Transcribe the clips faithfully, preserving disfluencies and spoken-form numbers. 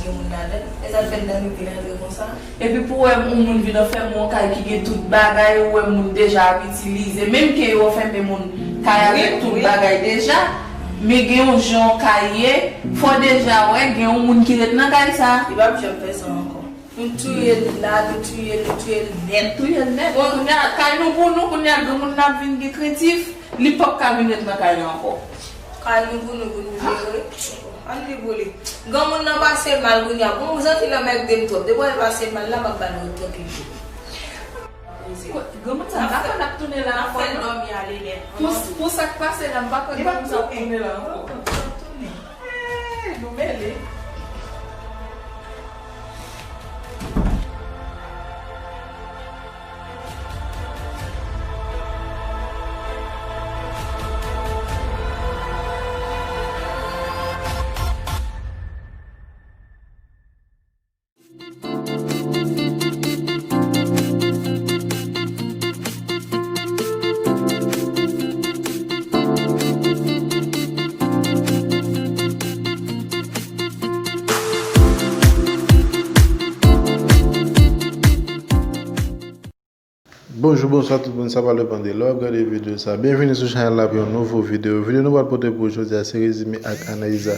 Gen moun ladan l. E sa fè l nan mete rantre konsa. Epi pou wè yon moun vin anfèmen yon kay ki gen tout bagay, ou wè moun deja ap itilize. Menm ke yo anfèmen moun kay avèk tout bagay deja, men gen yon jan yon kay ye, fò deja wè gen yon moun ki ret nan kay sa. Li p ap janm fè sa ankò. Nou touye l la, nou touye l, nou touye l nèt. Touye l nèt. Bon, kounye a, kay nou pou nou, kounye a, gen moun ap vin gen krentif, li p ap ka vin ret nan kay la ankò. Kay nou pou nou, pou nou jere. Ann li pou li. Granmoun nan pase mal kounye a. Bon, zanti lan mègde m twòp. Depi w pase mal la, m ap ba l wòt trankilite. Granmoun sa, m pa konn ap tounen la ankò, non. Pou, pou sa k pase la, m pa konn granmoun sa ap tounen la ankò. Hey, nou mele. Bonjou, bonswa tout moun, sa pa depann de lè w ap gade videyo sa. Byenvini sou chanèl la pou yon nouvo videyo. Videyo nou pral pote pou jodi a se rezime ak analiz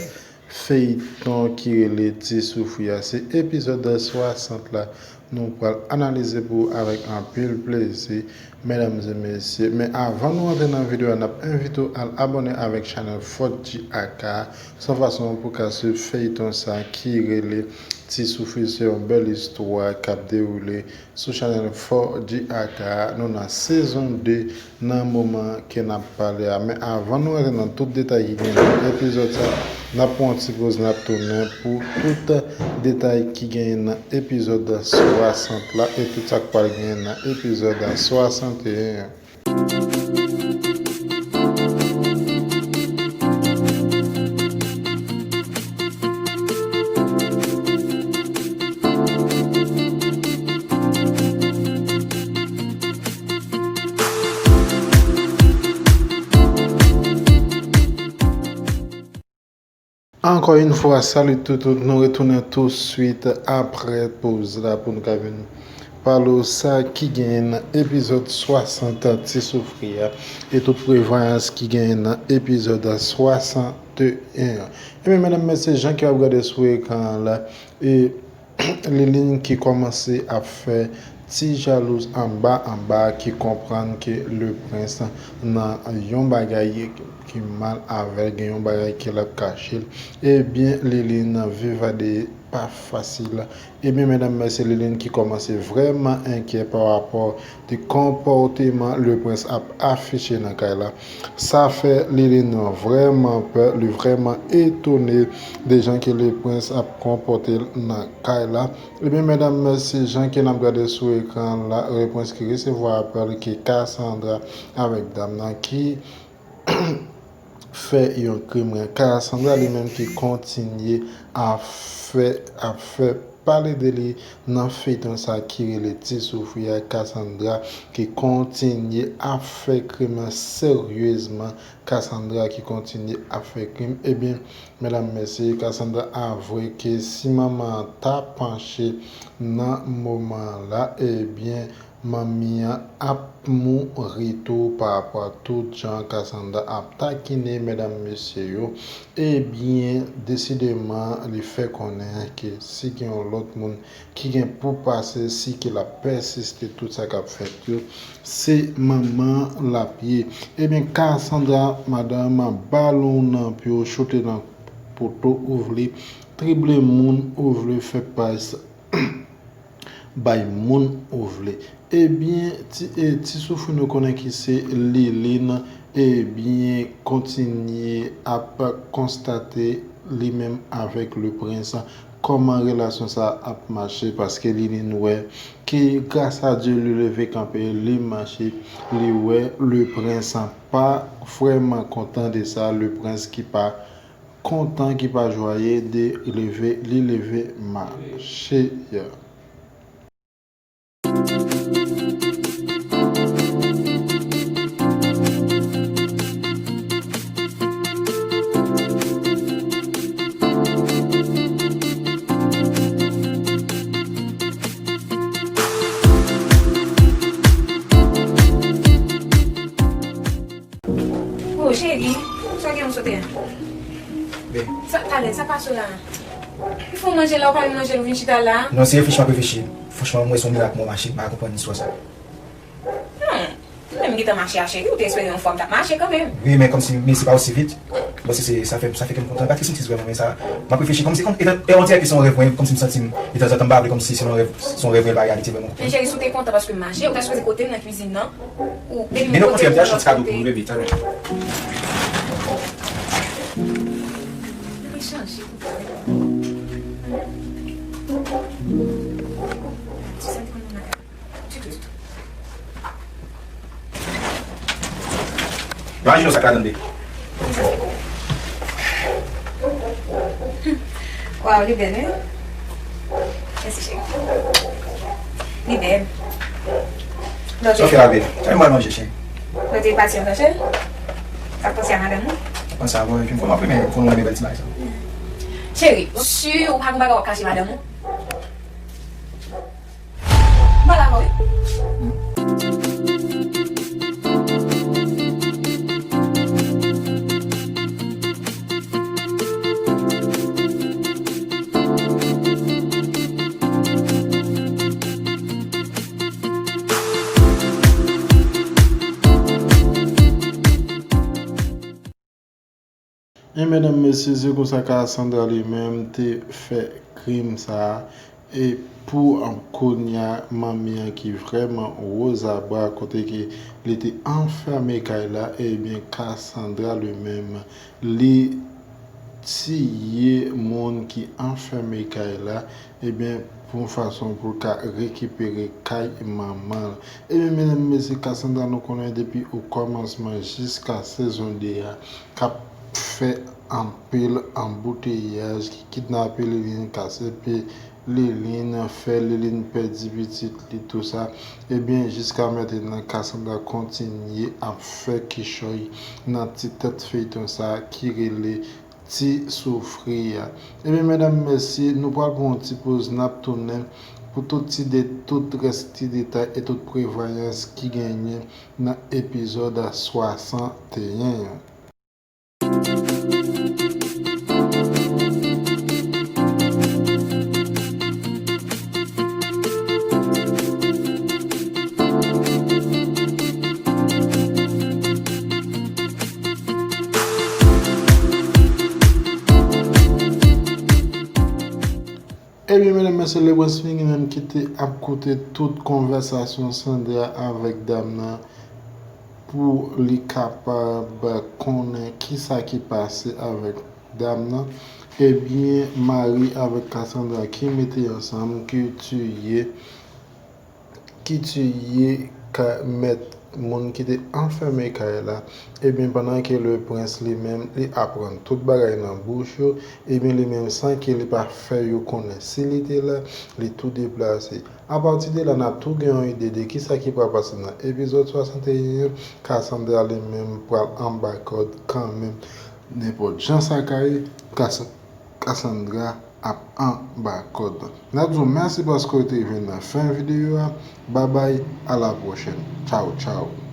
feyton ki rele Ti Soufri a. Se epizòd swasant la nou pral analize pou ou avèk anpil plezi, medam e mesye. Men avan nou antre nan videyo a, n ap envite w al abòne avèk chanèl Fort G A K a. Se yon fason pou w ka swiv feyton sa ki rele Ti Soufri. Se yon bèl istwa k ap dewoule sou chanèl Fort G A K a. Nou nan sezon de nan moman ke n ap pale a. Men avan nou rantre nan tout detay ki gen nan epizòd sa, n ap pran yon ti poz, n ap tounen pou tout detay ki genyen nan epizòd swasant la e tout sa k pral genyen nan epizòd swasanteyen an. Ankò yon fwa, salut tout, tout, nou retounen touswit aprè poz la pou nou ka vin pale w sa ki genyen nan epizòd swasant Ti Soufri a e tout prevwayans ki genyen nan epizòd swasanteyen an. Ebyen, medam, mesye, jan ke w ap gade sou ekran an la, e Liline ki kòmanse ap fè ti jalouz anba anba, ki konprann ke Le Prince nan yon bagay ki mal avè l, gen yon bagay ke l ap kache l. Ebyen, Liline viv a de pa fasil. Ebyen, medam, mesye, Liline ki kòmanse vrèman enkyè pa rapò de konpòteman Le Prince ap afiche nan kay la. Sa fè Liline vrèman pè, li vrèman etone de jan ke Le Prince ap konpòte l nan kay la. Ebyen, medam, mesye, jan ke n ap gade sou ekran la, Le Prince ki resevwa apèl ke Cassandra avèk dam nan ki fè yon krim. Cassandra li menm ki kontinye ap fè, ap fè pale de li nan feyton sa ki rele Ti Soufri a. Cassandra ki kontinye ap fè krim seryezman. Cassandra ki kontinye ap fè krim. Ebyen, medam, mesye, Cassandra avwe ke si manman an ta panche nan moman la, ebyen, manmi an ap mouri tou pa rapò a tout jan Cassandra ap takine medam mesye yo. Ebyen, desideman, li fè konnen ke si gen yon lòt moun ki gen pou pase, si ke l ap pèsiste tout sa k ap fèt yo, se manman l ap ye. Ebyen, Cassandra, madanm, balon nan pye w, choute nan poto ou vle, trible moun ou vle, fè pas bay moun ou vle. Ebyen, ti, e, Ti Soufri nou konnen ki se Liline, ebyen, kontinye ap konstate li menm avèk Le Prince, kòman relasyon sa ap mache, paske Liline wè ke gras a Dye li leve kanpe, li mache, li wè Le Prince pa vrèman kontan de sa, Le Prince ki pa kontan, ki pa jwaye de leve, li leve mache a. Sa, talè, sa pase w la? Ou fè w manje la, ou pa menm manje l, ou vin chita la? Non, se reflechi m ap reflechi. Franchman, m wè se yon mirak mwen mache, m pa konprann istwa sa. Hmm. Ou menm gentan mache a, cheri, ou te espere yon fwa m t ap mache kanmenm. Wi, men kòmsi, men se pa osi vit. Bon, se, se, sa fè, sa fè kè m kontan. M pa te santi vrèman, men sa, m ap reflechi. Kòmsi, kòm, e, e, on dirè ke se yon rèv mwen, kòmsi m santi m, detanzantan m pa vle, kòmsi se yon rèv, se yon rèv mwen, pa reyalite vrèman. Men cheri, si w te kontan paske m mache, ou ta sipoze kote m nan kwizin nan. Ou, depi m kote m nan lòt kote. Depi m kote m te achte ti kado pou ou, bebe, talè. Mwen chanje pou talè. Ti sa te konn nan kay. Ti tou, ti tou. Imajine w sa k ladan l, bebe. Waw, li bèl, wi. Mèsi, cheri. Li bèl. Sa w fè la, bebe? Sa m pral manje, cheri. Lòt jou pati yon tan, cheri. Sa panse a madanm ou? Panse a bon, epi m konn w ap renmen, konn w renmen bèl ti bagay sa. Cheri, si ou pa gen bagay w ap kache madanm ou? M pa dakò, wi. E medam, mesye, se konsa Cassandra li menm te fè krim sa a. E pou, um, kounye a, manmi an ki vrèman wozabra, kote ke li te anfème kay la, ebyen, Cassandra li menm, li tiye moun ki anfème kay la, ebyen, pou yon fason pou l ka rekipere kay manman l. Ebyen, medam, mesye, Cassandra, nou konnen depi okòmansman jiska sezon de a, k ap fè anpil anbouteyaj, ki kidnape Liline, kase pye Liline, fè Liline pèdi pitit li, tou sa. Ebyen, jiska mentnan, Cassandra kontinye ap fè kichòy nan ti tèt feyton sa a ki rele Ti Soufri a. Ebyen, medam, mesye, nou pral pran yon ti poz, n ap tounen pou tout ti de-, tout rès ti detay e tout prevwayans ki genyen nan epizòd swasanteyen an. Ebyen, medam, mesye, Lebrens Fini menm ki te ap koute tout konvèsasyon Sandra avèk dam nan pou li kapab konnen kisa ki pase avèk dam nan. Ebyen, Mari avèk Cassandra ki mete ansanm, ki tiye ki tiye ka-, mèt moun ki te anfème kay la, ebyen, pandan ke le prince li menm, li aprann tout bagay nan bouch yo, ebyen, li menm, san ke li pa fè yo konnen si li te la, li tou deplase. Apati de la, n ap tou gen yon ide de kisa ki pral pase nan epizòd swasanteyen an. Cassandra li menm pral anba kòd kanmenm. Nenpòt jan sa ka ye, Cass-, Cassandra ap anba kòd. N ap di w mèsi paske w te rive nan fen videyo a. Babay, a la pwochèn. Tchaw, tchaw.